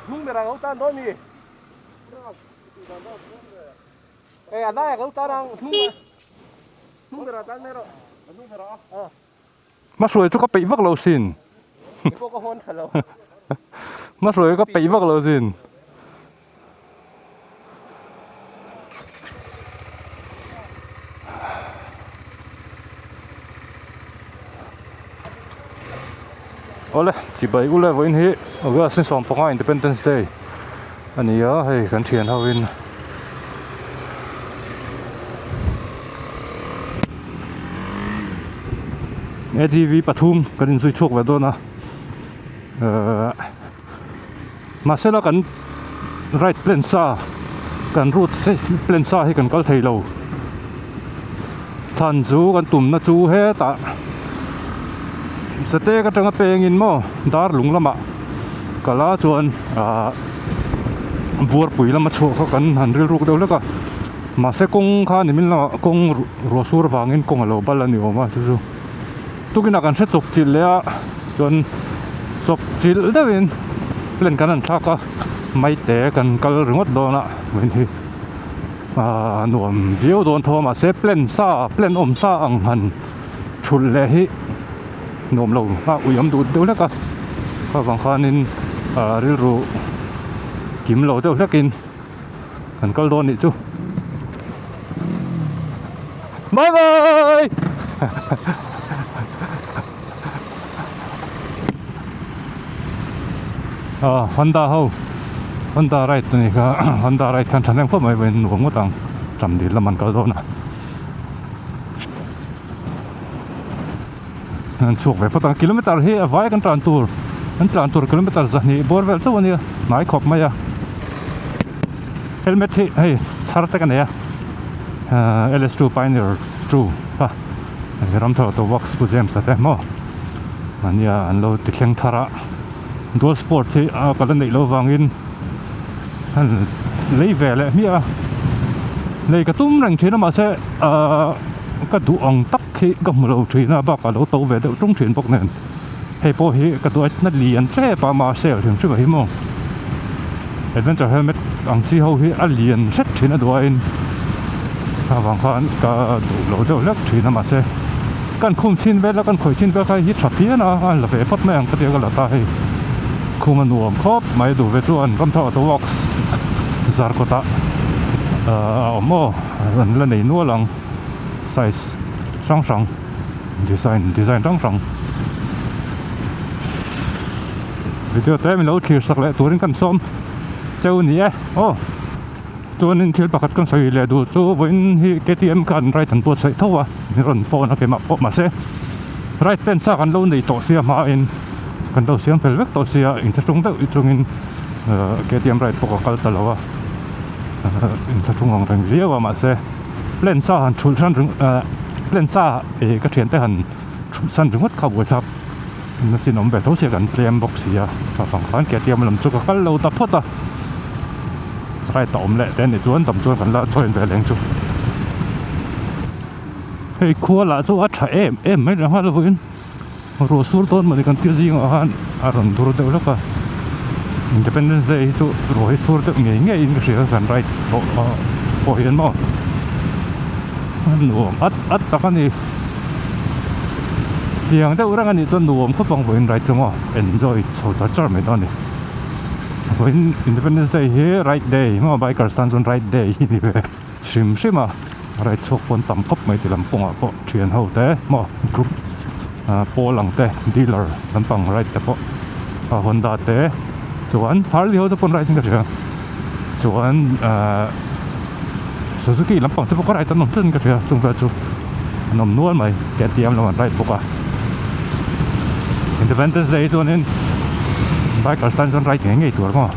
Hnung berah ka lo tan dawn mi. Hei a laiah ka lo tan ang hnung hnung berah tan mai rawh. Hnung berah a. Hmahruai chu ka peih vak lo sin. Keipawh ka hawn tha lo. Hmahruai ka peih vak lo sin. Awle chibai ule vawiin hi August ni sawmpanga Independence Day a ni a hei kan thian ho in A_D_V pathum kan inzui chhuak ve dawn a ehh mahsela kan ride plan sa kan route plan sa hi kan kal thei lo chhan chu kan tumna chu hetah satek atanga pengin maw dar lung lamah kal a chuan ahh buarpui lama chhuah kha kan han rilruk deuh hlek a mahse kawng kha nimin lamah kawng ruah sur vangin kawng a lo bal a ni awm a chu chu tukinah kan hre chawp chilh leh a chuan chawp chilh deuhin plan kan han thlak a maite kan kal ringawt dawn a vawiin hi ahh nuam viau dawn tho a mahse plan sa plan awm sa ang han thulh leh hi nuam lo a ui awm duh deuh hlek a kha vang khanin ah rilru kim lo deuh hlekin kan kal dawn nih chu bye bye ah Honda ho Honda ride a ni kha Honda ride khan thahnem khawp mai vawiin nuam ngawt ang ṭam dil lam an kal dawn a. An chhuak ve phawt ang kilometer hi a vai kan tan tur an tlan tur kilometer zahnih bawr vel chauh a nia hnai khawp mai a helmet hi hei thar te ka nei a ahh L_S two pioneer two kha ramthar auto works pu James a te maw mahnia an lo ti thleng thar a dual sport hi a ka la neih loh vangin an lei ve leh hmiah a lei ka tum reng thin a mahse ahh ka duh ang tak hi ka hmu lo thin a bakah lo to ve deuh tung thin bawk nen hei pawh hi ka duh a lian tep a mahse a hrim hrim a hi maw adventure helmet ang chi ho hi a lian hret thin a duh aiin avang khan ka duh lo deuh hlek thin a mahse kan khum chhin vel a kan khawih chhin vel kha hi tha phian a a la ve phawt mai ang ka tia ka la ta hei khum a nuam khawp mai duh ve chuan ramthar auto works zar kawtah ahh a awm aw an la nei nual ang. Size hrang hrang design design hrang hrang video te min lo thlir sak leh turin kan sawm cheu ni e aw chuanin thil pakhat kan sawi leh duh chu vawiin hi K_T_M khan ride an buatsaih tho a min rawn phone a keimah pawh mahse ride pen sa kan lo nei tawh sia hmain kan lo siam fel vek tawh sia inthlahrung deuh chungin ahh K_T_M ride pawh ka kal ta lo a inthlahrung ang reng viau a mahse. Plan sa han thulh hran ring eh plan sa ih ka thiante han thulh san ringawt kha buaithlak na chin awm ve tho sia kan tlem bawk si a avang khan K_T_M lam chu ka kal lo ta phawt a ride a awm leh te anih chuan dam chuan kan la join ve leng chu hei khua lah chu a tha em em mai leh nghal vawiin ruah sur dawn mawni kan tir zingah khan a rawn dur deuh hlek a Independence Day hi chu ruah hi sur deuh ngei ngei in ka hria kan ride tawh pawh hian maw a nuam at at tak a ni tiang deuh reng a nih chuan nuam khawp ang vawiin ride chu maw enjoy chho char char mai dawn a ni vawiin Independence Day hi ride day maw bikers tan chuan ride day hi ni ve. Hrim hrim a ride chhuak pawn tam khawp mai ti lampangah pawh thian ho te maw group ah pawl ang te dealer lampang ride te pawh a Honda te chuan Harley ho te pawn ride in ka hria chuan ahh Suzuki lampang te pawh ka ride an awm tlat in ka hria chung vel chu an awm nual mai K_T_M lam an ride bawk a Independence Day chuanin bikers tan chuan ride ngei ngei tur maw.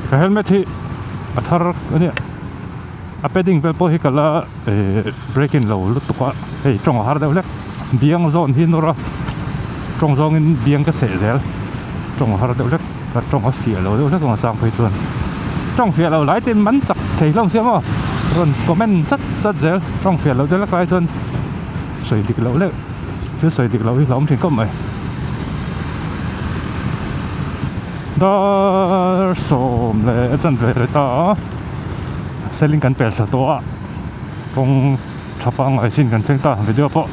Ka helmet hi a thar a nia a padding vel pawh hi ka la eh break in lo lutuk a hei tawng a har deuh hlek biang zawn hi nawr a tawng zawngin biang ka seh zel tawng a har deuh hlek ka tawng a fiah lo deuh hlek ang a chang phei chuan tawng fiah lo lai te man chak thei hlawm sia maw. rawn comment chat chat zel tawng fiah loh te lak lai chuan sawi dik loh leh thil sawi dik loh hi hlauhawm thin khawp mai. Dar 10 a chan ve reh ta a seling kan pel thla tawh a kawng tha pangngai chin kan thleng ta video pawh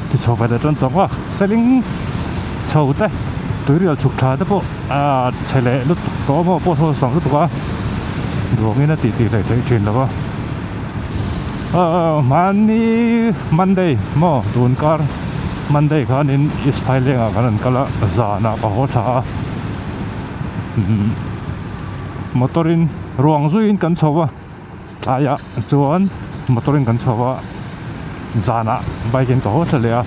ti chho ve leh tan tawh a seling chho te tuirial chhuk thla te pawh a chhe leh lutuk tawh maw pawh sawn sang lutuk a duangin a tih tih hleih theih thin lo va ahh mahni monday maw tun kar monday khanin east phaileng ah kan rawn kal a zanah ka haw thla a motor in ruang zuiin kan chho a. Tlaiah chuan motor in kan chho a, zanah bike in ka haw thla leh a,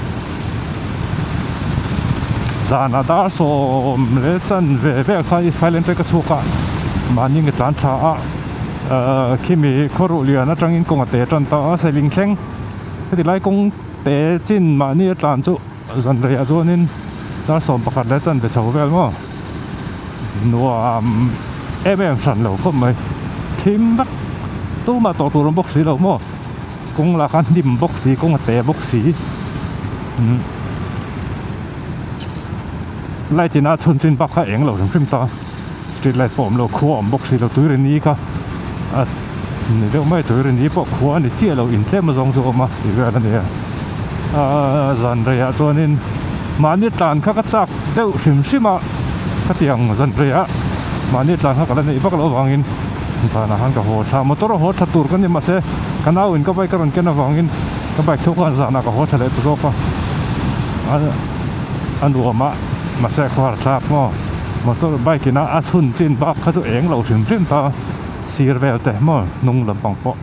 zanah dar 10 leh chanve vel khan East Highland te ka chhuak a, mahni nge tlan thla a, ahh khimi khawruh lian atangin kawng a te tan ta a, seling thleng heti lai kawng te chin mahni a tlan chu zan reiah chuanin dar 11 leh chanve chho vel maw. Nuam em em hran lo khawp mai thim vek tumah tawh tur awm bawk si lo maw kawng lah kha hnim bawk si kawng a te bawk si umm light in a chhun chin bak kha eng lo hrim hrim ta street light pawh awm lo khua awm bawk si lo tui ri ni kha a ni deuh mai tui ri ni pawh khua a ni chiah lo in tlem azawng chu a awm a tih vel a ni a ahh zan reiah chuanin mahni tlan kha ka chak. Deuh hrim hrim a khatiang zan rei a mahni tlan kha ka la neih vak loh avangin zanah khan ka haw thla motor a haw tha tur ka ni mahse ka nau in ka bike a rawn ken avangin ka bike thu khan zanah ka haw tha leh ta zawk a a nuam a mahse a khawhar thlak maw motor bike in a a chhun chin bak kha chu eng lo hrim hrim ta sir vel te maw hnung lampang pawh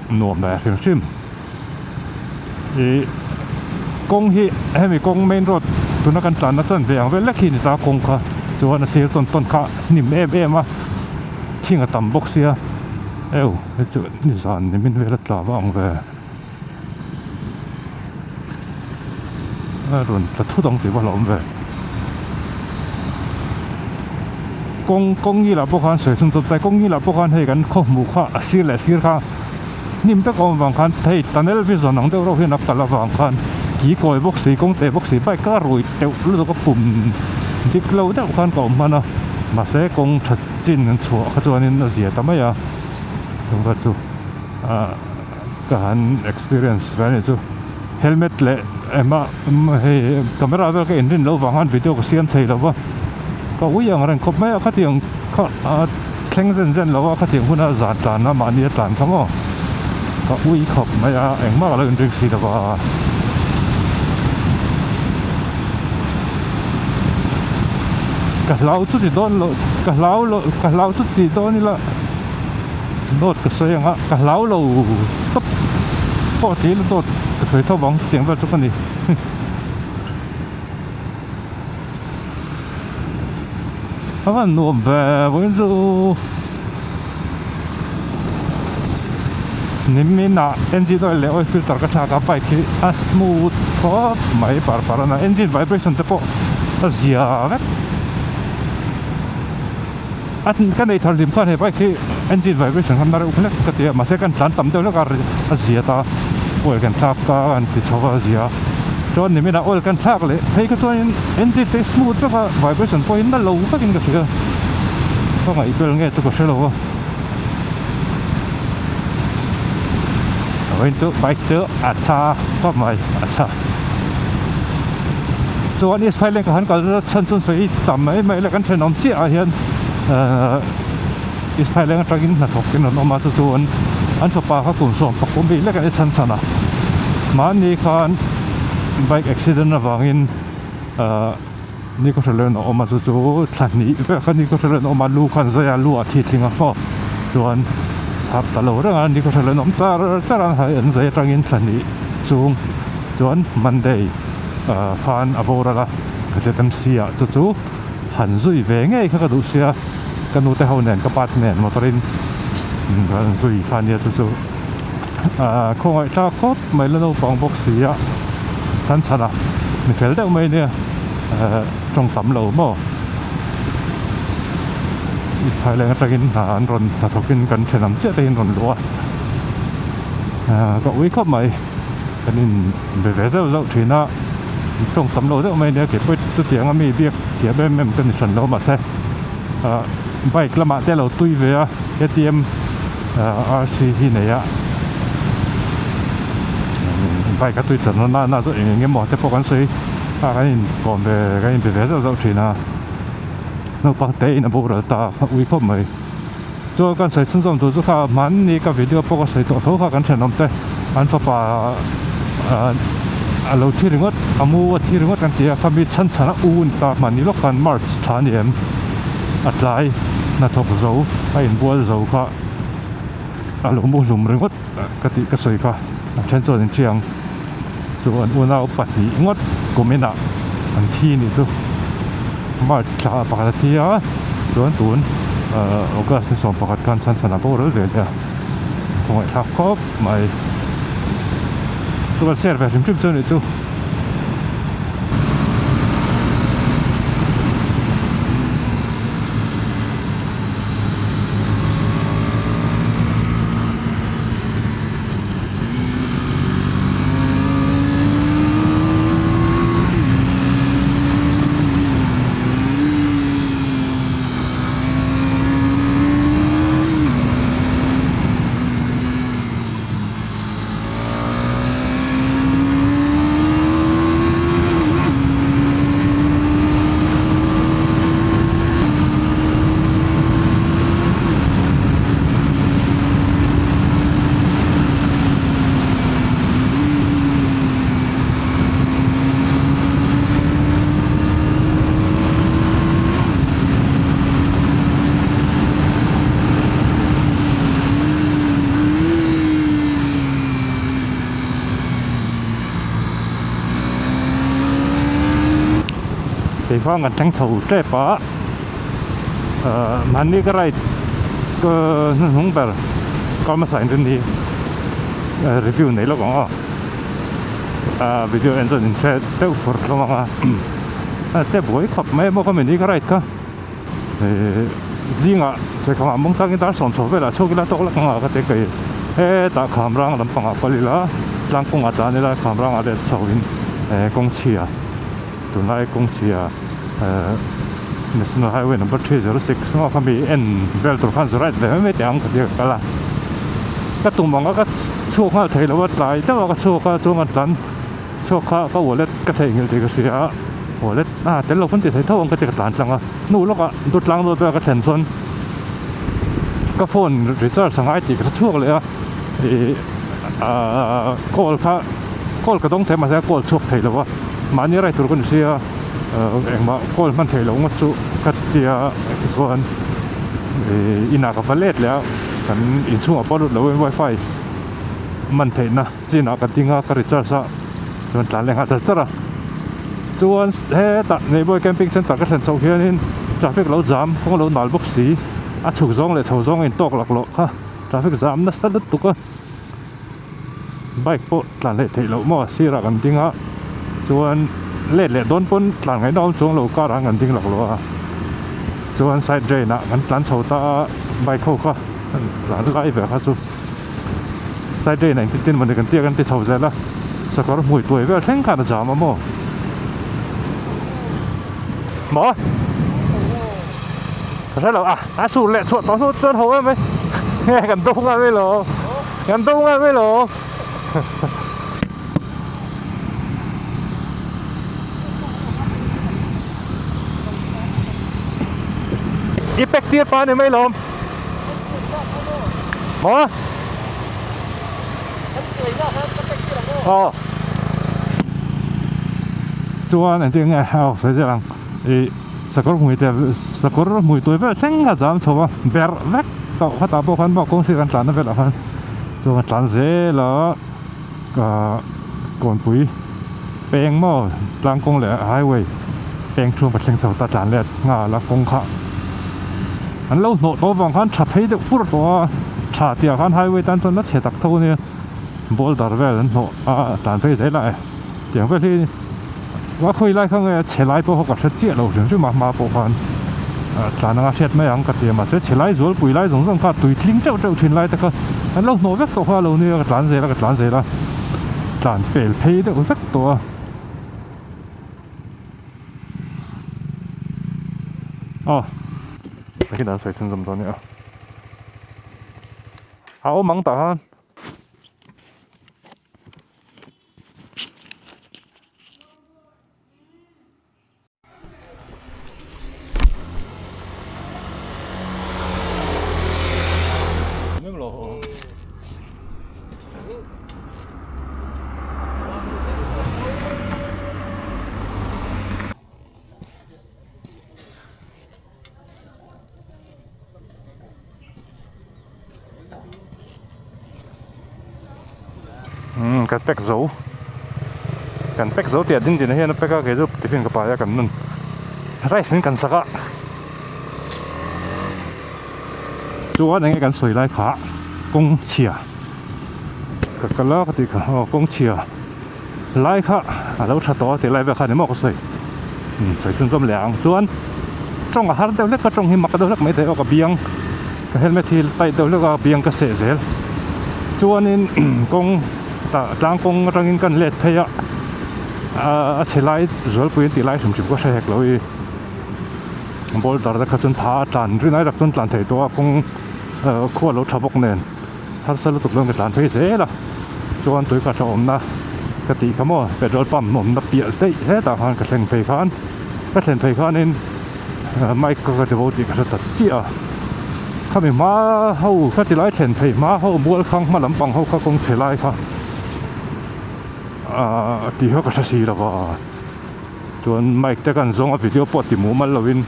nuam ve hrim hrim. Ih kawng hi hemi kawng main road tuna kan tlanna chuan ve ang vel lek hi a ni ta kawng kha chuan a sir tawn tawn kha hnim em em a thing a tam bawk sia eu hei chu nizan ni min vel a tla vang ve a rawn tla thut ang tih va hlauhawm ve kawng kawng ngilah pawh khan sawi chhun tawp ta kawng ngilah pawh khan hei kan khaw hmuh kha a sir leh sir kha. Hnim tak a awm vang khan hei tunnel vision ang deuh reuh hian a kal avang khan ki kawi bawk si kawng teh bawk si bike a rui teuh lutuk a pum dik lo deuh khan ka awm hman a mahse kawng tha chin an chhuah kha chuanin a zia ta mai a chungkha chu ah ka han experience ve a nih chu helmet leh engmah hei camera vel ka inrin loh vang khan video ka siam thei lo va ka ui ang reng khawp mai a khatiang kha ah. Thleng zen zen lo a khatiang huna zan tlan a mahni a tlan kha maw ka ui khawp mai a engmah ka lo inring si lo va. Ka hlau chu ti dawn lo ka hlau lo ka hlau chu ti dawn ila dawt ka sawi ang a ka hlau lo tawp pawh ti ila dawt ka sawi tho vang chutiang vel chu ka ni. A van nuam ve vawiin chu nimin ah engine oil leh oil filter ka thlak a bike hi a smooth khawp mai par par a engine vibration te pawh a zia vek a ka nei thar hlim khan he bike hi engine vibration kha na reuh hlek ka ti a mahse kan tlan tam deuh hlek a a zia ta oil kan thlak ta an ti chho a a zia chuan nimin ah oil kan thlak leh phei kha chuanin engine te smooth vek a vibration pawh hi na lo vekin ka hria ka ngaih vel nge chu ka hre lo a vawiin chu bike chu a tha khawp mai a tha chuan east phailen ka han kal chhan chu sawi tam mai mai leh kan thenawm chiah ah hian ahh east phailen atangin hnathawk in rawn awm a chu chu an an fapa kha kum 13 mi lek a ni chhan chhan a mahni khan bike accident avangin ahh ni khaw hre a awm a chu chu thla hnih vel kha ni khaw hre awm a lu khan zai a lu ah thi tling a maw chuan harh ta lo reng a ni khaw hre awm char char a hei an zai atangin thla hnih chung chuan monday ah khan a boral a Z_M_C ah chu chu han zui ve ngei kha ka duh sia ka nu te ho nen ka pa te nen motor in an zui kha ania chu chu ah khawngaih thlak khawp mai la naupang bawk si a chhan chhan a mi fel deuh mai ania eh tawng tam lo maw. East Thailand atangin hna an rawn hnathawkin kan thenawm chiah te hi an rawn luh a ka ui khawp mai kan in be ve zeuh zeuh thin a tawng tam lo deuh mai ania kei pawh chutiang a mi biak thiam em em ka ni hran lo mahse ah bike lamah te a lo tui ve a KTM RC hi nei a bike a tui tan na na chu eng eng emaw te pawh kan sawi a kan in kawm ve kan in be ve zeuh zeuh thin a naupang te in a boral ta a ui khawp mai chuan kan sawi chhunzawm tur chu kha hmanni ka video pawh ka sawi tawh tho kha kan thenawm te an fapa a lo thi ringawt a mu a thi ringawt kan ti a khami chhan chhan a u a ni ta hmanni lawk khan march thla a ni em a tlai hnathawk zo a inbual zo kha a lo mu hlum ringawt ka tih ka sawi kha a then chuan in chiang chu an unau pahnih ngawt kum inah an thi nih chu march thla ah pakhat a thi a chuan tun ahh august ni sawm pakhat khan chhan chhan a boral ve leh a kawngaihthlak khawp mai chu kan share ve hrim hrim chu a nih chu. Keifang kan thleng chho tep a ahh mahni ka ride ka hnuhnung ber kal hmasa in rin hi review nei lawk ang aw ahh video en chuan in hre deuh fur hlawm ang a a che buai khawp mai a maw ka mini ka ride kha. Ehh zingah theikhawmah mawng tangin dar sawm chho velah chhuak ila tawk lak anga ka ti kei hetah kham rang lampangah kal ila tlang kawngah tlan ila kham rangah let chho in ehh kawng chhia tunlai kawng chhia ehh national highway number 306 maw kha mi en vel tur khan zu ride ve mai mai teh ang ka ti a ka kal a ka tum ang a ka chhuak nghal thei lo a tlai deuh a ka chhuak a chuan ka tlan. Chhuak kha ka wallet ka theihnghilh tih ka hria a, wallet a tel lo pawn ti thei tho ang ka ti ka tlan tlang a, hnu lawkah dawt tlang dawt vel ka thlen chuan ka phone recharge a ngai tih ka hre chhuak leh a, ih ahh call kha call ka dawng thei mahse a call chhuak thei lo va, mahni a ride tur ka ni sia engmah call hman theih loh ngawt chu ka tia tichuan ih inah ka va let leh a, kan inchhungah pawh lut lo in wifi hman theihna. Chinah ka ding a ka recharge a chuan tlan leh nghal char char a chuan hetah Neighbour camping center ka thlen chhoh hianin traffic lo jam kawng lo nal bawk si a chhuk zawng leh chho zawng a intawk laklawh kha traffic jam nasa lutuk a bike pawh tlan leh theih loh maw sirah kan ding a chuan let leh dawn pawn tlan ngaihna awm chuang lo car ah kan ding laklawh a chuan side drain ah kan tlan chho ta a bike ho kha tlan lai ve kha chu. Side drain ah engtin tin mawni kan tih a kan ti chho zel a sakawr hmui tuai vel thleng khan a jam a maw maw ka hre lo a a sur leh chhuah tawh hnu chuan ho em mai nge kan do nghal mai lo kan do nghal mai lo i pack tir pa ni mai lawm. Maw? Aw. Chuan engtin nge aw sawi zel ang ih sakawr hmui te sakawr hmui tui vel thleng a zam chho a berh vek tawh khatah pawh khan maw kawng sir kan tlanna velah khan chuan a tlan zel a ah kawnpui peng maw tlang kawng leh highway peng chhung ka thleng chho ta tlan let nghal a kawng kha an lo hnawh tawh avang khan tha phei deuh pur tawh a tha tih ah khan highway tan chuan la chhe tak tho ania boulder vel an hnawh a tlan phei zel a e tiang vel hi a khawi lai kha nge a chhe lai pawh kha ka hre chiah lo hrim hrim a hma pawh khan. Tlan anga hriat mai ang ka ti a mahse chhe lai zual pui lai zawng zawng kha tui tling teuh teuh thin lai te kha an lo hnawh vek tawh kha a lo nia ka tlan zel a ka tlan zel a tlan pel phei deuh vek tawh a. Aw engtin an sawi chhunzawm dawn nia a awm ang tah khan. Umm ka pack zo kan pack zo tih a ding din ah hian a pack a kei chu tiffin ka pai a kan nun rice min kan sak a chuan enge kan sawi lai kha kawng chhia ka kal a ka tih kha aw kawng chhia lai kha a lo tha tawh a tih lai vel kha ni maw ka sawi umm sawi chhunzawm leh ang chuan tawng a har deuh hlek a tawng hi mak deuh hlek mai thei aw ka biang ka helmet hi tight deuh hlek a biang ka seh zel chuanin kawng tah tlang kawng atangin kan let phei a a chhe lai zualpui an tih lai hrim hrim ka hre hek lo i boulder te kha chuan pha a tlan rinai tak chuan tlan thei tawh a kawng khua lo tha bawk nen. Harsa lutuk chuan ka tlan phei zel a, chuan tui ka tha awmna ka tih kha maw petrol pump awmna piah daih hetah khan ka thleng phei khan ka thlen phei khanin mic ka ka ti bo tih ka hre ta chiah a, khami hma ho ka ti lai thlen phei hma ho mual khang hma lampang ho kha kawng chhe lai kha ahh tih kha ka hre si lo va. Chuan mic te kan zawng a video pawh ti mumal lovin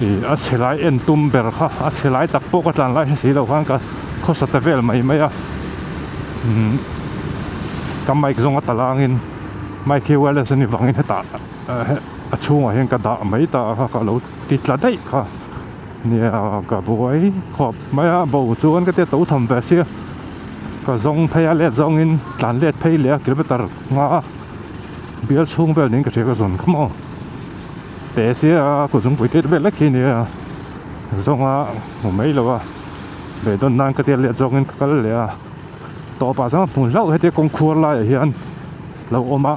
ih a chhe lai en tum ber kha a chhe lai tak pawh ka tlan lai hre si lo khan ka khawsa ta vel mai mai a umm ka mic zawng a ta langin mic hi wireless a ni vangin hetah a chhungah hian ka dah mai ta a kha ka lo ti tla daih kha nia ka buai khawp mai a bo chuan ka tia to tham ve sia ka zawng phei a let zawngin tlan let phei leh a kilometer nga a. Bial chhung vel niin ka hria ka zawn kha maw te sia kut zungpui tir vel lek hi nia zawnga hmu mai lo a beidawn nan ka tia let zawngin ka kal leh a tawpah chuan hmu hlauh hetia kawng khuar laiah hian lo awm a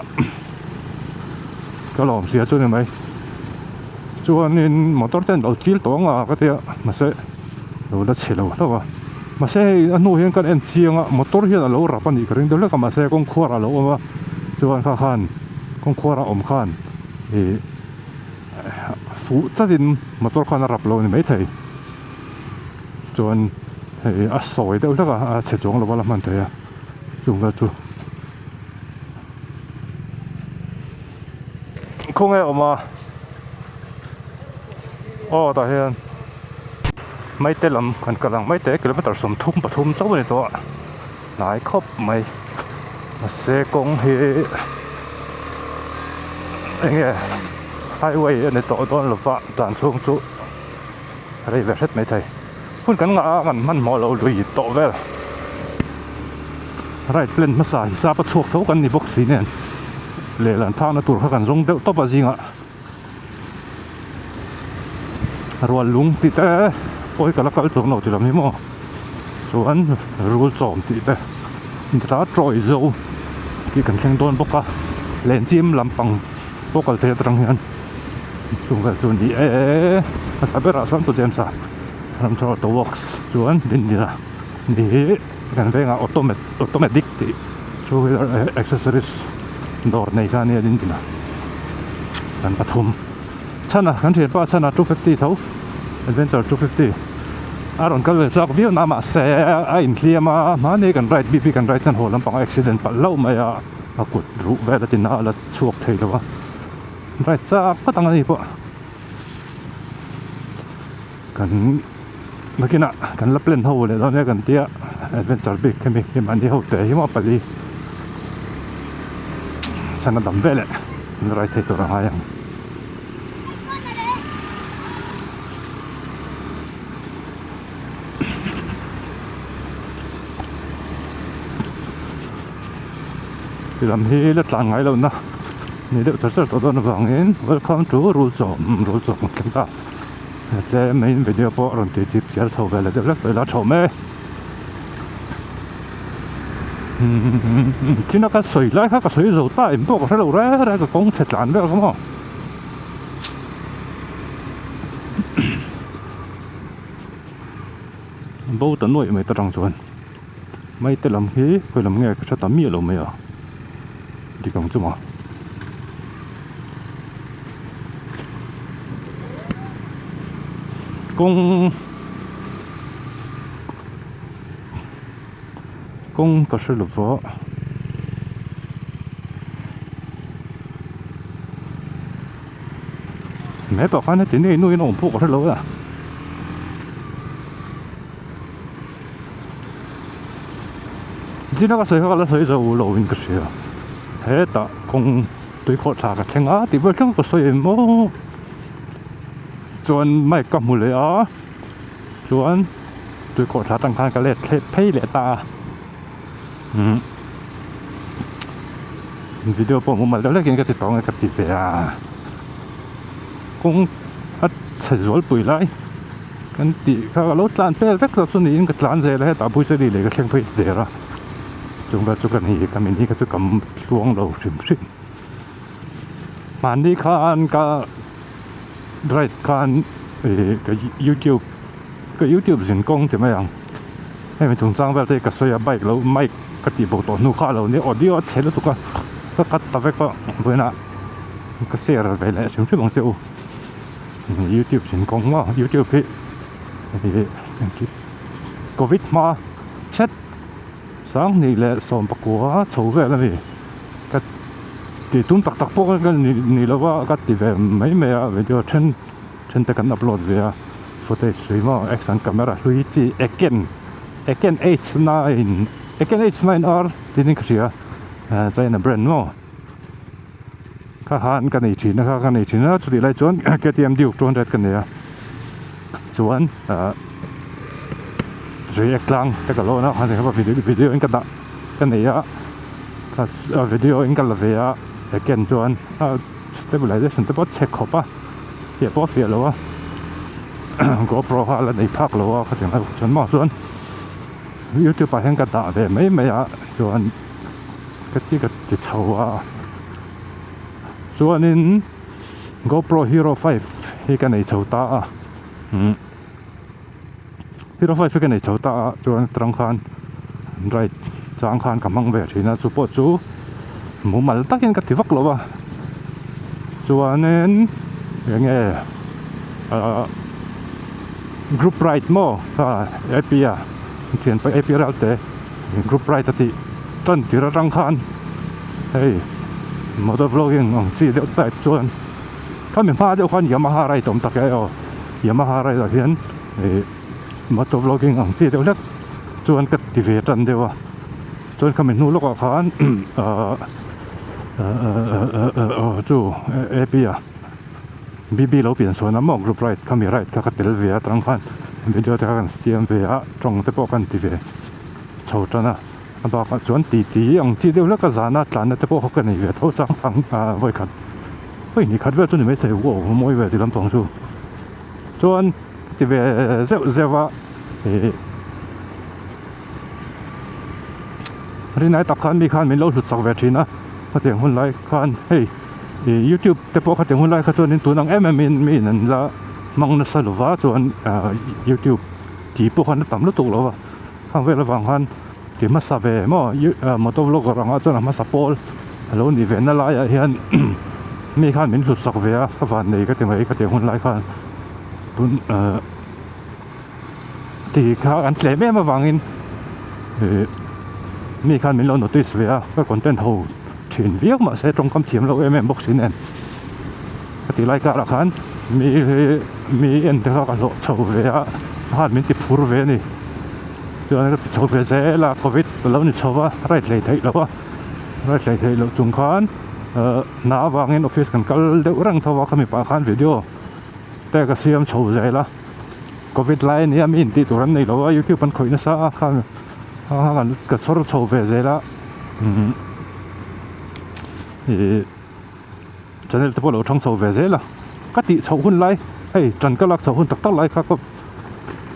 ka lawm zia chu ni mai chuanin motor te an lo chil tawh ang a ka tia mahse lo la chhe lo hlauh a mahse hei a hnu hian kan en chiang a motor hian a lo rap a nih ka ring deuh hlek a mahse kawng khuar a lo awm a chuan kha khan kawng khuar a awm khan ih fuh tlatin motor khan a rap lo a ni maithei chuan hei a sawi deuh hlek a a chhe chuang lo a la hman thei a chung vel chu khawnge a awm a aw tah hian maite lam kan kal ang maite kilometer 33 chauh a ni tawh a hnai khawp mai mahse kawng hi eng nge highway a ni tawh dawn lova dan chhung chu rei ve hret mai thei hun kan ngah a kan hmanhmawh loh lui tawh vel right plan hmasa hisap a chhuak tho kan ni bawk si nen lehlan phakna tur kha kan zawng deuh tawp a zingah. Rual lung tih te pawi ka la kal tur lo ti lam hi maw chuan rul chawm tih te ta tawi zo tih kan thleng dawn bawk a lenchim lampang pawh kal thei atang hian chung vel chu a ni e hmasa berah chuan pu James a ramthar auto works chuan dindina ni hi kan vengah automatic tih two wheeler accessories dawr nei kha a nia dindina. Kan pathum chhan a kan thianpa chhan a 250 tho adventure 250 a rawn kal ve chak viau na mahse a inhliam a mahni kan ride bik hi kan ride hian haw lampang a accident palh hlauh mai a a kut ruh vel a ti na a la chhuak thei lo a ride chak phawt ang a ni pawh kan nakinah kan la plan ho leh dawn nia kan tia adventure bik hemi hi mahni ho te hi maw pali sana dam veleh an rai thei tur a ngai ang. Ti lam hi la tlan ngai lohna ni deuh char char tawh dawn avangin welcome to Rulchawm Rulchawm thleng ta. Tlem in video pawh rawn ti chip chiar chho ve leh deuh hlek tawh ila tha awm e. China ka sawi lai kha ka sawi zo ta em pawh ka hre lo reng reng ka kawng chhe tlan vel kha maw. Bo ta nuaih mai ta tang chuan mai te lam hi khawi lam nge ka hre ta miah lo mai a dik ang chu maw. Kawng kawng ka hre lova. Map ah khan heti nei nuin a awm pawh ka hre lo a. Zina ka sawi kha ka la sawi zo lo in ka hria. Hetah kawng tui khawh thla ka thleng a tih vel thleng ka sawi em aw. Chuan mic ka hmu leh a chuan tui khawh thla atang khan ka let thlep phei leh ta a. Umm video pawh mumal deuh hlekin ka ti tawng e ka ti ve a kawng a chhe zualpui lai kan tih kha ka lo tlan pel vek lo chu niin ka tlan zel a hetah buaisali leh ka thleng phei der a chung vel chu ka ni ka min hi kha chu ka tluang lo hrim hrim mahni khan ka ride khan ih ka youtube ka youtube zin kawng ti mai ang. Hemi chungchang vel te hi ka sawi a bike lo mic ka tih bo tawh hnu kha a lo nia audio a chhe lutuk a ka cut ta vek a vawiinah ka share ve leh hrim hrim ang che u youtube zin kawng maw youtube hi ih covid hma hret sanghnih leh sawmpakua chho vel a ni ka tih tum tak tak pawh ka ni lo va ka ti ve mai mai a video then. Then te kan upload ve a footage hlui maw action camera hlui chi eken eken h nine eken h nine r tih in ka hria china brand maw kha khan ka nei thin a kha ka nei thin a chutih lai chuan ktm duke 200 ka nei a chuan ah reiek tlang te ka lawn a video in ka dah ka nei a video in ka la ve a eken chuan stabilization te pawh a chhe khawp a. Fiah pawh a fiah lo a GoPro kha a la nei phak lo a khatiang lai chuan maw chuan youtube ah hian ka dah ve mai mai a chuan ka ti ka ti chho a chuanin GoPro hero 5 hi ka nei chho ta a umm hero 5 hi ka nei chho ta a chuan atang khan ride chang khan ka hmang ve thin a chu pawh chu mumal takin ka ti vak lo a chuanin eng nge ahh group ride maw kha A P a thian pawh A P ral te group ride a tih tan tir atang khan hei motor vlogging ang chi deuh type chuan khami hma deuh khan Yamaha ride awm tak e aw Yamaha ride ah hian ih motor vlogging ang chi deuh hlek chuan ka ti ve tan deuh a chuan khami hnu lawkah khan ahh ahh chu A P a B B lo pian sawn a maw group ride khami ride kha ka tel ve a tang khan video te kha kan siam ve a tawng te pawh kan ti ve chho tan a a bakah chuan ti ti ang chi deuh hlek a zana tlanna te pawh kha ka nei ve tho chang chang ah vawikhat vawi hnih khat vel chu ni maithei wow mawi ve ti lampang chu. Chuan ti ve zeuh zeuh a ih rinai tak khan mi khan min lo hlut chak ve thin a khatiang hun lai khan hei ih youtube te pawh khatiang hun lai kha chuan in tun ang em em in mi in an la hmang nasa lo va chuan ah youtube tih pawh khan a tam lutuk lo va khang vel avang khan ti hmasa ve maw motor vlogger angah chuan a hmasa pawl a lo nih ve na laiah hian mi khan min hlut sak ve a ka van nei ka ti mai khatiang hun lai khan tun ah ti kha an tlem em avangin ih mi khan min lo notice ve a ka content ho thin viau mahse tawngkam thiam loh em em bawk si nen ka tih lai karah khan mi mi en te kha ka hlawh chho ve a khan min ti phur ve a ni chuan ka ti chho ve zel a covid a lo ni chho va ride hlei theih loh a ride hlei theih loh chung khan ahh hna avangin office kan kal deuh reng tho a khami pah khan video te ka siam chho zel a covid lai a nia mi intih tur an nei lo a youtube an khawih nasa a khan ka chhawr chho ve zel a umm ih channel te pawh a lo thang chho ve zel a ka tih chhoh hun lai. Hei ṭan ka lak chhoh hun tak tak lai kha ka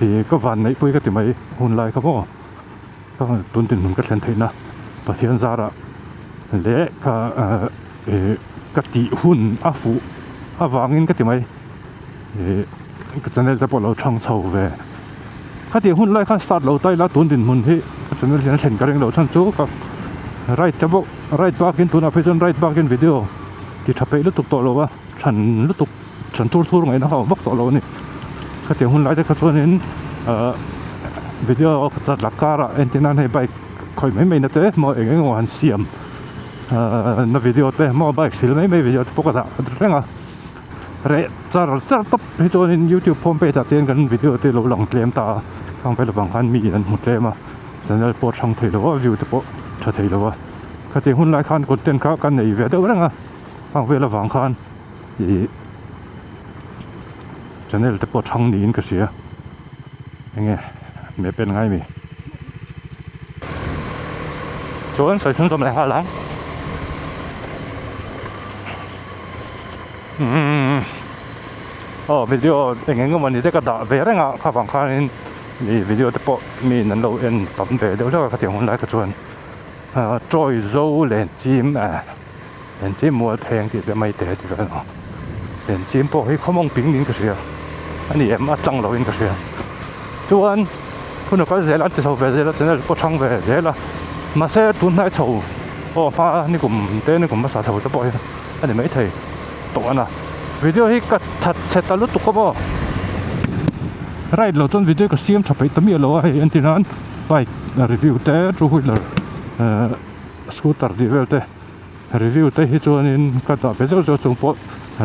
ih ka van neih pui ka ti mai hun lai kha maw ka tun dinhmun ka thlen theihna Pathian zarah leh ka ih ka tih hun a fuh avangin ka ti mai ih ka channel te pawh lo chhang chho ve khatiang hun lai khan start lo ta ila tun dinhmun hi ka channel hian a thlen ka ring lo chhan chu ka ride te pawh ride bakin tunah phei chuan ride bakin video ti tha peih lutuk tawh lo a than lutuk. Ṭan thur thur ngaihna kha a awm vak tawh lo a ni. Khatiang hun lai te kha chuanin ahh video ka chat la car ah entir nan hei bike khawih mai mai na te maw eng eng emaw han siam ahh na video te maw bike sil mai mai video te pawh ka dah reng a. Reh char char tawp hi chuanin youtube home page ah te hian kan video te lo lang tlem ta a, khang vel avang khan mi an hmu tlem a, channel pawh a hrang thei lo a, view te pawh tha thei lo a. Khatiang hun lai khan content kha ka nei ve deuh reng a, khang vel avang khan. Ih channel te pawh thang niin ka hria enge map en ngai mi chuan sawi chhunzawm leh nghal ang umm aw video eng eng emaw ni te ka dah ve reng a kha vang khanin ih video te pawh mi in an lo en tam ve deuh hlek a khatiang hun lai kha chuan ah tawi zo len chim eh. Engchim mual pheng tih te mai te ti vel ang engchim pawh hi khawmawng ping niin ka hria a ni em a chang lo in ka hria chuan hun a kal zel a an ti chho ve zel a channel pawh thang ve zel a mahse tun hnai chho aw hma ni kum te ni kum hmasa chho te pawh hi a ni maithei tawh a na video hi ka that chhe ta lutuk a maw ride lo chuan video ka siam tha peih ta miah lo a hei entir nan bike review te two wheeler ehh scooter tih vel te. Review te hi chuanin ka dah ve zeuh zeuh chung pawh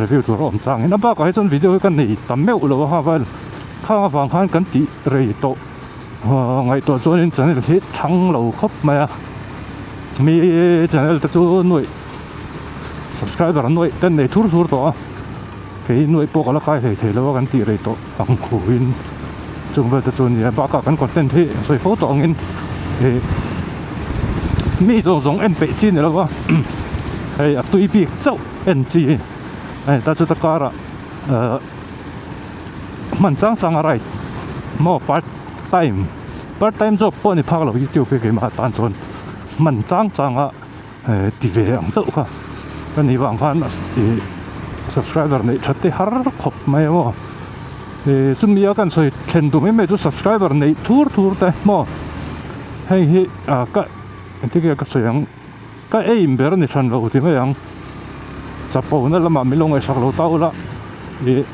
review tur a awm changin a bakah hi chuan video hi ka nei ta meuh lo a ha vel khang avang khan kan tih rei tawh ngaihtuah chuanin channel hi thang lo khawp mai a mi channel te chu nuaih subscriber nuaih te an nei thur thur tawh a kei nuaih pawh ka la kai hlei thei lo a kan tih rei tawh ang khuin chung vel te chu a ni a bakah kan content hi sawi fo tawh angin ih mi zawng zawng en peih chi ni lo va hei a tui bik chauh en chi a ni ta chuta karah ahh hman chang chang a ride maw part time part time job pawh a ni phak lo youtube hi keimah atan chuan hman chang chang a. Ti ve ang chauh kha ka nih vang khan ih subscriber neih that te har khawp mai maw ih chumi a kan sawi thlen duh mai mai chu subscriber neih thur thur te maw hei hi ah ka engtin nge ka sawi ang ka aim ber a ni hran lo ti mai ang chapo na lamah min lo ngaihsak lo ta ula ih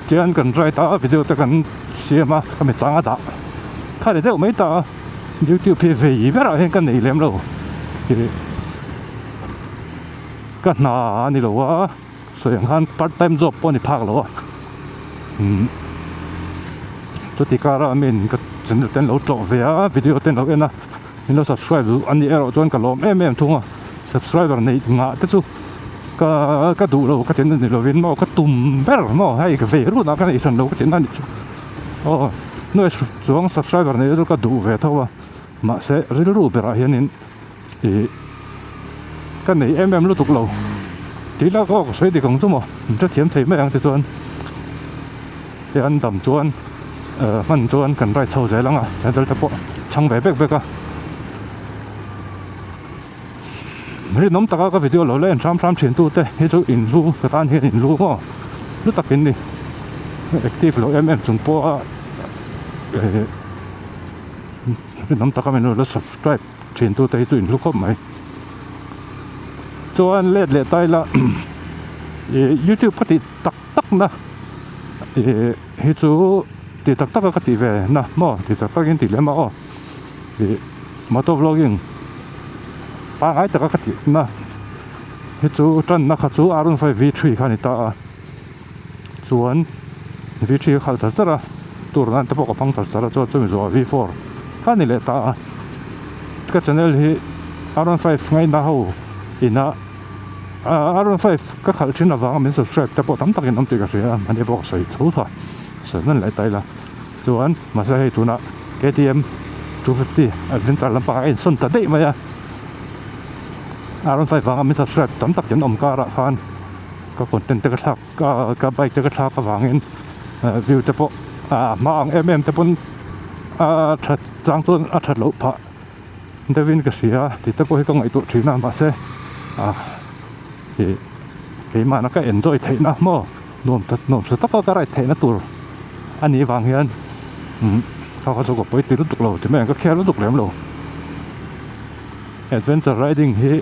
tian kan try ta a video te kan siam a ka mi chang a dah kha ni deuh mai ta a. Youtube hi vei berah hian ka nei lem lo ih ka hna a ni lo a sawi ang khan part time job pawh a ni phak lo a umm chuti kara mi in ka channel te an lo tlawh ve a video te an lo en a min lo subscribe duh a nih erawh chuan ka lawm em em thung a subscriber neih ngah te chu ka ka duh lo ka ti na ni lovin maw ka tum ber maw hei ka vei run a ka neih hran lo ka ti na ni chu aw. Hnuai chuang subscriber neih chu ka duh ve tho a mahse rilru berah hianin ih ka nei em em lutuk lo tih lak aw ka sawi dik ang chu maw min hrethiam thei mai ang tichuan tian dam chuan eh hman chuan kan ride chho zel ang a channel te pawh chhang ve vek vek a rinawm taka ka video lo la en hram hram thin tute hi chu in lu ka tan hian in lu maw lu tak in ni active lo em em chung pawha eh rinawm taka min lo la subscribe thin tute hi chu in hlu khawp mai chuan let leh ta ila ih youtube ka tih tak tak na ih hi chu tih tak tak a ka tih ve na maw tih tak tak in tih lem a aw. Ih motor vlogging pangngai taka ka tih na hi chu tanna kha chu R one five V three kha a ni ta a chuan V three a khalh char char a tour nan te pawh ka hmang char char a chuan chumi zawhah V four kha a ni leh ta a ka channel hi R one five ngaina ho ina R one five ka khalh thin avanga min subscribe te pawh tam takin awm tih ka hria a mahni pawh ka sawi chho tha sawi hman leh ta ila. Chuan mahse hei tunah KTM 250 adventure lampang a insawn ta daih mai a R one five vanga min subscribe tam tak ten awm karah khan Ka content te ka thlak ka bike te ka thlak avangin view te pawh a hma ang em em te pawn a that chang chuan a that loh phah deuhin ka hria tih te pawh hi ka ngaihtuah thin a mahse ah ih keimahna ka enjoy theihna maw nuam tak nuam sa taka ka ride theihna tur a nih vang hian umm kha kha chu ka pawi ti lutuk lo ti mai ang ka khel lutuk lem lo. Adventure riding hi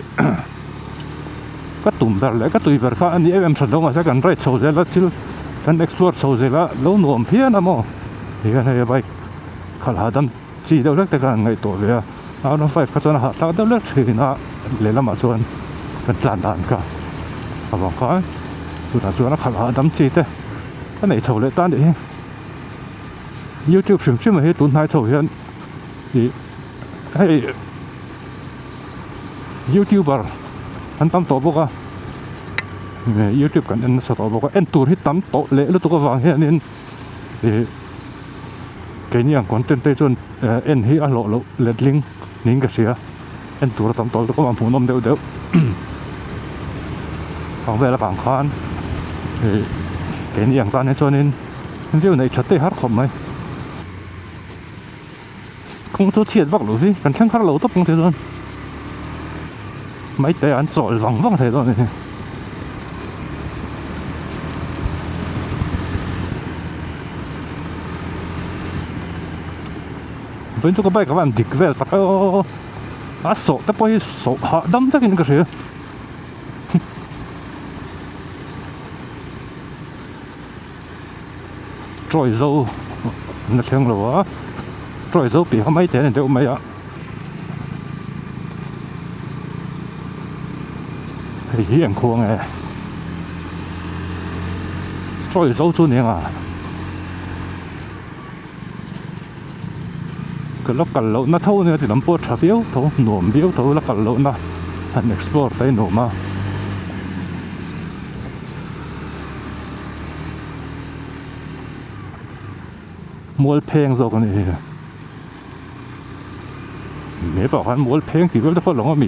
ka tum ber leh ka tui ber kha a ni em em hran lo mahse kan ride chho zel a thil kan explore chho zel a lo nuam phian a maw tihian hei bike khalh hahdam chi deuh hlek te khan an ngaihtuah ve a R one five kha chuan a hahthlak deuh hlek thin a lehlamah chuan kan tlan dan kha avang khan tunah chuan a khalh hahdam chi te ka neih chho leh ta a nih hi youtube hrim hrim ah hi tun hnai chho hian ih hei youtuber an tam tawh bawk a youtube kan en nasa tawh bawk a en tur hi tam tawh leh lutuk avang hianin ih keini ang content te chuan en hi a hlawh loh letling niin ka hria en tur a tam tawh lutuk a hmuhnawm deuh deuh vang vel avang khan ih keini ang tan hi chuanin view neih that te har khawp mai. Kawng chu chhiat vak loh hi kan thleng kar lo tawp ang thei dawn maite an chawl vang vang thei dawn a ni. Vawiin chu ka bike a van dik vel tak aw a sawh te pawh hi sawh hahdam takin ka hria. Trawi zo na thleng lo a trawi zo piah kha mai te a ni deuh mai a hei hi eng khuang nge trawi zo chu ni ang a ka la kal loh na tho ania ti lam pawh a tha viau tho nuam viau tho la kal loh na han explore te a nuam a. Mual pheng zawk a ni hi he pah khan mual pheng tih vel te pawh a lang a mi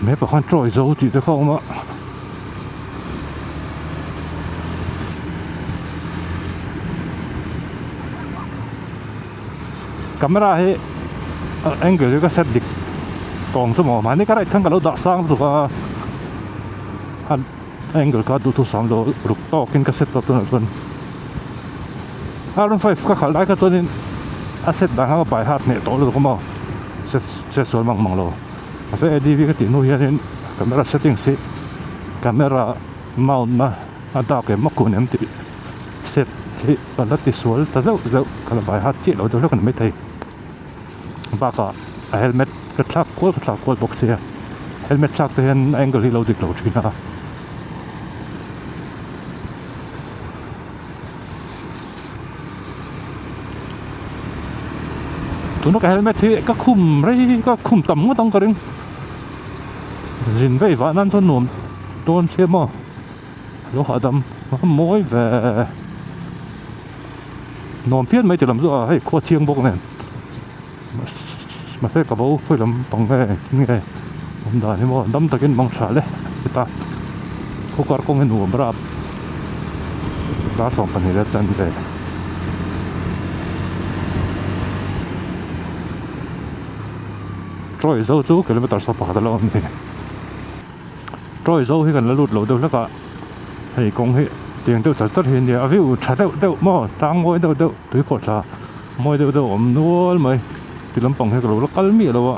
he pah khan trawi zo tih te kha a awm a. Camera hi angle hi ka set dik tawng chu maw mahni ka right khan ka lo dah sang lutuk a a angle kha duhthusam lo ruk tawkin ka set tawh tunah chuan R one five ka khalh lai kha chuanin a set dan kha ka by heart hneh tawh lutuk a maw set set sual mang mang lo mahse A D V ka tih hnu hianin camera settings hi camera mount na a dak em a kun em tih. Set hi ka la ti sual ta zeuh zeuh ka la vai hat chiah lo deuh hlek a ni maithei bakah a helmet ka thlak kual ka thlak kual bawk sia helmet thlak te hian angle hi lo dik lo thin a. Tuna ka helmet hi ka khum rei ka khum tam ngawt ang ka ring zin vei vah nan chuan nuam dawn sia maw. Lo hahdam a mawi ve nuam phian mai ti lam chu a hei khua chiang bawk nen mahse ka bo khawi lam pang nge engtin nge awm dan hi maw dam takin mang tha le heta khaw kar kawng hi nuam rap dar 12 leh chan ve Troy zo chu kilometer 11 a lo awm a ni. Trawi zo hi kan la lut lo deuh hlek a hei kawng hi tiang deuh char char hi a nia a view tha deuh deuh maw tlang mawi deuh deuh tui khawh thla mawi deuh deuh a awm nual mai ti lampang hi ka lo la kal miah lo a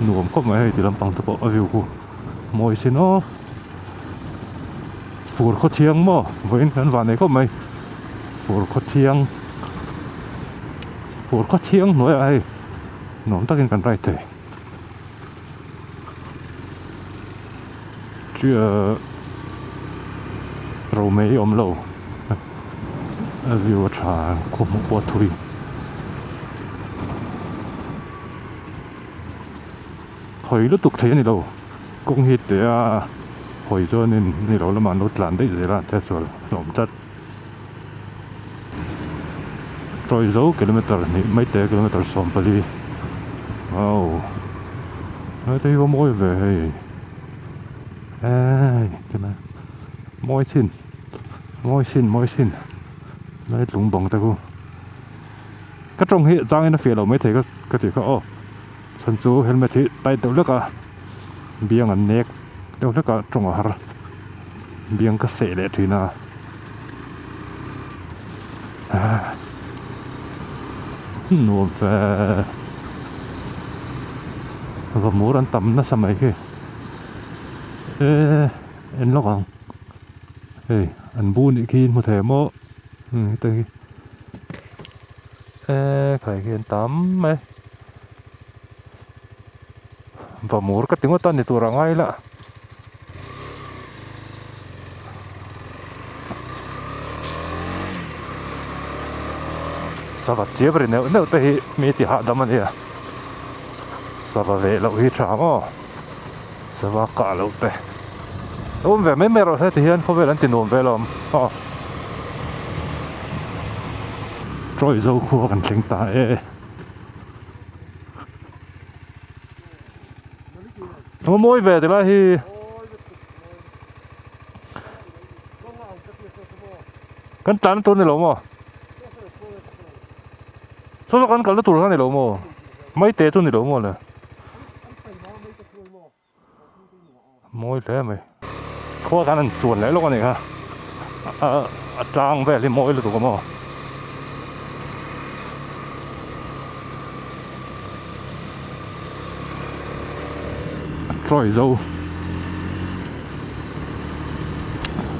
nuam khawp mai hei ti lampang te pawh a view khu mawi sin aw fur khaw thiang maw vawiin kan van nei khawp mai fur khaw thiang fur khaw thiang hnuaiah hei nuam takin kan ride thei. Romei awm lo a view a tha khaw hmuh pawh a thui hawi lutuk thei a ni lo kawng hi teh a hawi chuanin ni lo lamah an lo tlan daih zel a te chuan a awm tlat Tawi zo kilometer hnih mai te kilometer 14 wow. Hete hi va mawi ve hei eii ti mai mawi chin mawi chin mawi chin lai tlung bang te khu ka tawng hi changin a fiah loh maithei ka ka tih kha aw chhan chu helmet hi tight deuh hlek a biang an nek deuh hlek a tawng a har biang ka seh leh thin a nuam fe vamur an tam nasa mai khi eee en lawk ang hei an bu nih khi hmu thei maw heta hi eee khai khi an tam mai vamur ka ti ngawt a ni tur a ngai la. Sava chiap ri neuh neuh te hi mi ti hahdam a nia sava veh loh hi tha maw sava kah loh te a awm ve mai mai rawh se ti hian khawvel an ti nuam ve alawm aw Troy zo khua kan thleng ta e. A mawi ve ti lai hi. Kan tlan tur ni lo maw? Saw saw kan kalna tur kha ni lo maw? Maite chu ni lo maw le? Mawi hle mai. Khua khan an chuan leh lawk a nih kha. A tlang vel hi mawi lutuk a maw? A tawih zo.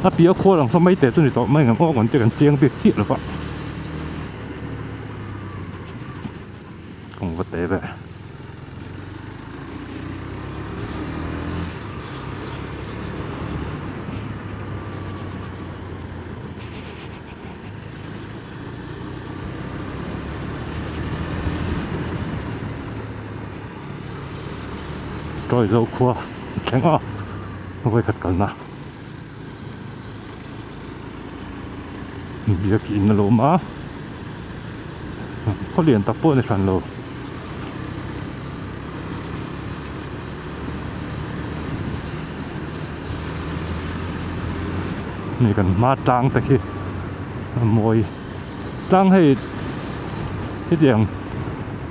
A piah khual ang saw mai teh chu ni tawh mai ang aw kan ti kan chiang bik chiah lo va. Kawng va te ve. Tawi zo khua a thleng a vawikhat kalna biakin a lo awm a khaw lian tak pawh a ni hran lo. Hei kan hma tlang te khi a mawi tlang hei hetiang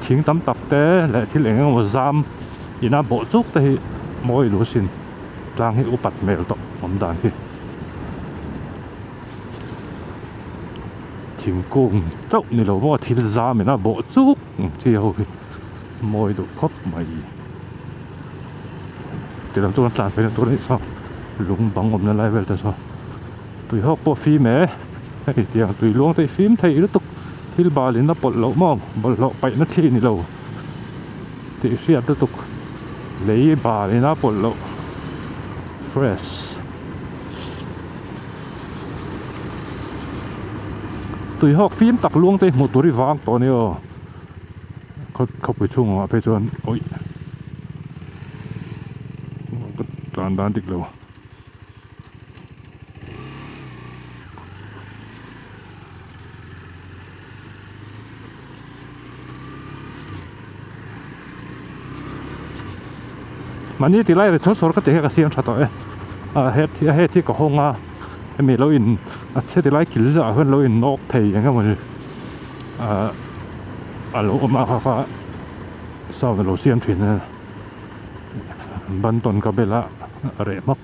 thing tam tak te leh thil eng emaw zam ina bawh chuk te hi mawi lu sin tlang hi upat hmel tawh awm dan hi thingkung chauh ni lo maw thil zam ina bawh chuk ang chi ho hi mawi duh khawp mai. Ti lam chuan tlan phei na tur a nih saw lung bang awmna lai vel te saw tui hawk pawh fim e hei tiang tui luang te hi fim thei lutuk thil bal in a pawlh loh maw bawlhhlawh paih na thli ni lo tih hriat lutuk lei bal in a pawlh loh fresh. Tui hawk fim tak luang te hi hmuh tur hi vang tawh a ni aw. Khawpui chhungah phei chuan awih ka tlan dan dik lo. Mahni ti lai ri chawr chawr ka ti hi ka siam tha tawh e a het hi a het hi ka hawng a hemi lo in a chhe ti lai kil ah hian lo in nawk thei eng emaw ni. Ahh a lo awm a kha kha sound a lo siam thin a bantawn ka bel a a reh hmak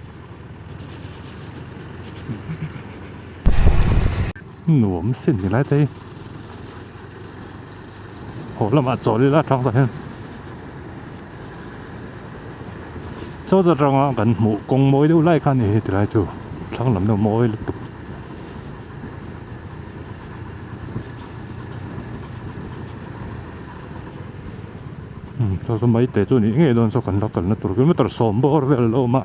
nuam sin ni lai te hi haw lamah chawl ila atang tah hian chaw atanga kan hmuh kawng mawi deuh lai kha a ni hi tilai chu thlang lam deuh mawi lutuk. Saw chu mai te chu nih ngei dawn saw kan la kalna tur kilometer sawm bawr vel a lo awm a.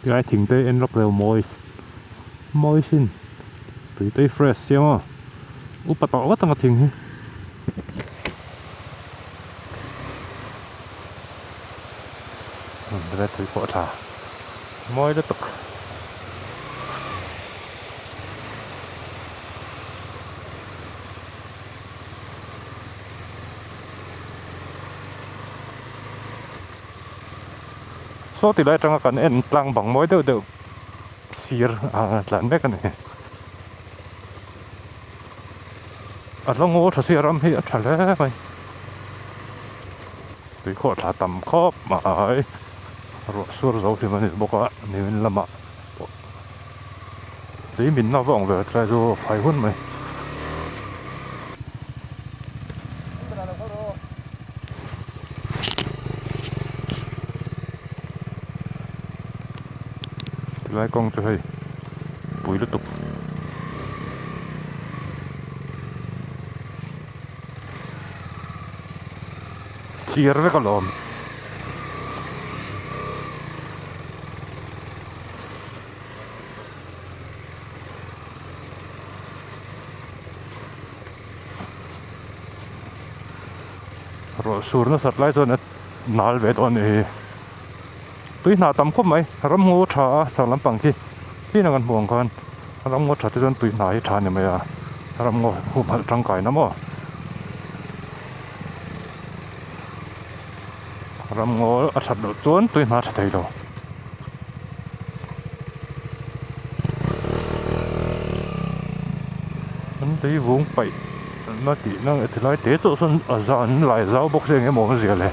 Tilai thing te en lawk lo mawi mawi sin tui te hi fresh sia maw upa tawh vat ang a thing hi. Red tui pawh a tha mawi lutuk. Saw ti lai atanga kan en tlang bang mawi deuh deuh sir a tlan mek a ni. A hla ngaw tha si a ram hi a tha hle mai. Tui khawh thla tam khawp mai. Ruah sur zo hlim a ni bawk a nimin lamah pawh tui minna va awm ve tlai chu a fai hun mai. Tilai kawng chu hei pui lutuk. Chiar vek alawm. Ruah sur nasat lai chuan a nal ve dawn a nih hi. Tui hnah tam khawp mai ramngaw tha a chhak lampang khi chin a kan hmuh ang khan ramngaw tha te chuan tui hnah hi tha a ni mai a ramngaw humhalh tangkaina maw ramngaw a that loh chuan tui hnah a tha thei lo. An lei vung paih na tih na tilai te chauh sawn a za an lai zau bawk se eng emaw awmzia le.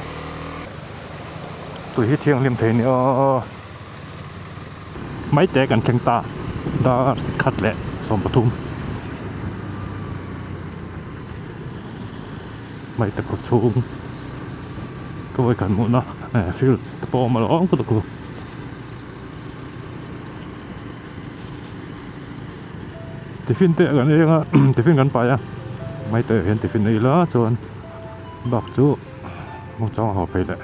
Tui hi thianghlim thei nia mai te kan thleng ta dar khat leh 13 mai te khaw chhung ka vawi khat hmuhna field te pawh a awm alawm ka duh tiffin te kan eng a tiffin kan pai a mai te ah hian tiffin a ila chuan bak chu. Hmang chang a haw phei leh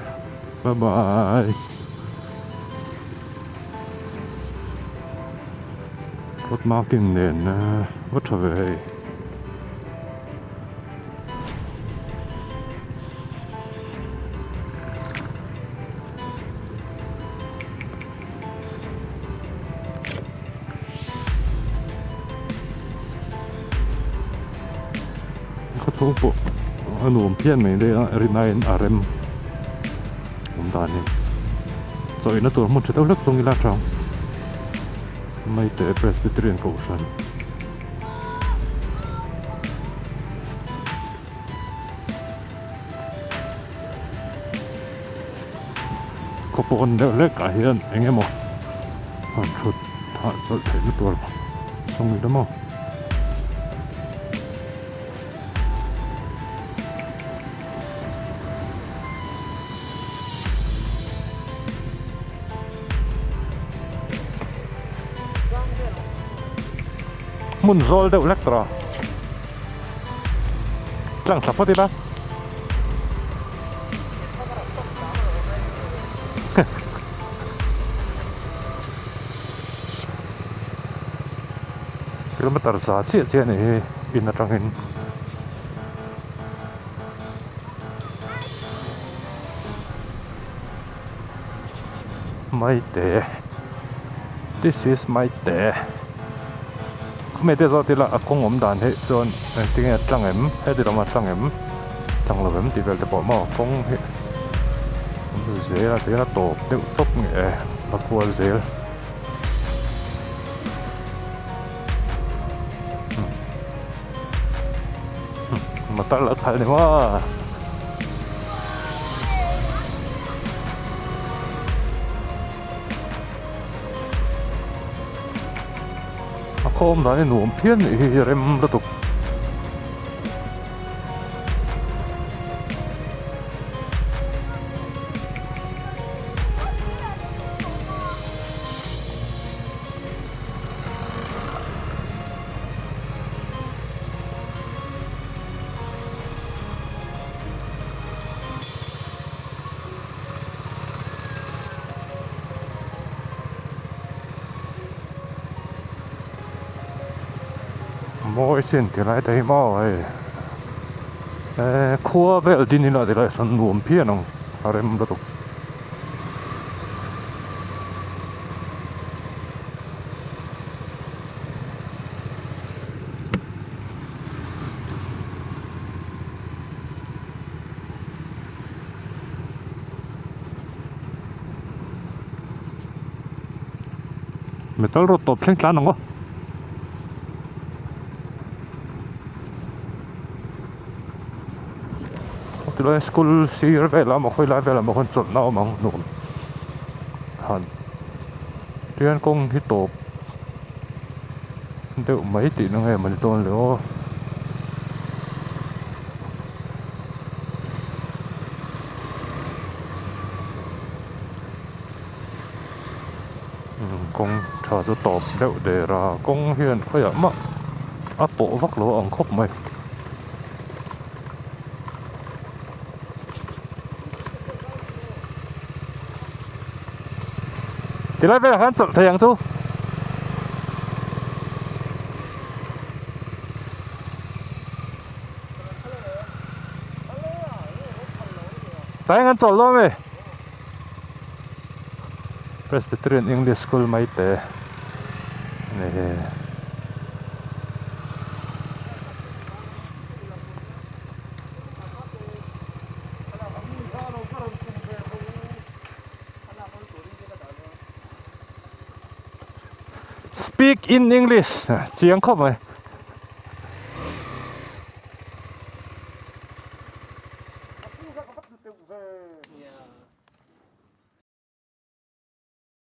bye bye road marking nen va tha ve hei. Khawchhung pawh a nuam phian mai le a rinaiin a rem awm dan hi chawihna tur hmun tha deuh hlek chung ila tang mai teh Presbyterian kohhran. Khaw pawn deuh hlek ah hian eng emaw han thut thah chawlh theihna tur sawng ila maw. Hmun zawl deuh hlek tawh a tlang thla phawt ila. Kilometer za chiah chiah a nih hi in atangin. Maite this is maite khawmei te zawt ila a kawng awm dan hi chuan engtin nge a tlang em heti lam a tlang em tlang lo em tih vel te pawh maw kawng hi awm zel a tihian a tawp deuh tawp nge a kual zel. Motor lo khalh ni maw. A khawm dan hi nuam phian nih hi rem lutuk. Mawi sin ti lai te hi maw hei eh khua vel din ila ti lai sawn nuam phian ang a rem lutuk. Metal road tawp thleng tlan ang aw. Tilai school sir velah emaw khawi lai velah emaw khawn chawlhna a awm ang nuam han tihian kawng hi tawp deuh mai tihna nge mawni dawn le aw. Kawng tha chu tawp deuh der a kawng hian khawiah mah a pawh vak lo ang khawp mai. Tilai velah khan chawlh thei ang chu. Tlai an chawlh dawn a mi. Presbyterian English School mai te a ni hi. Speak in English chiang khawp mai.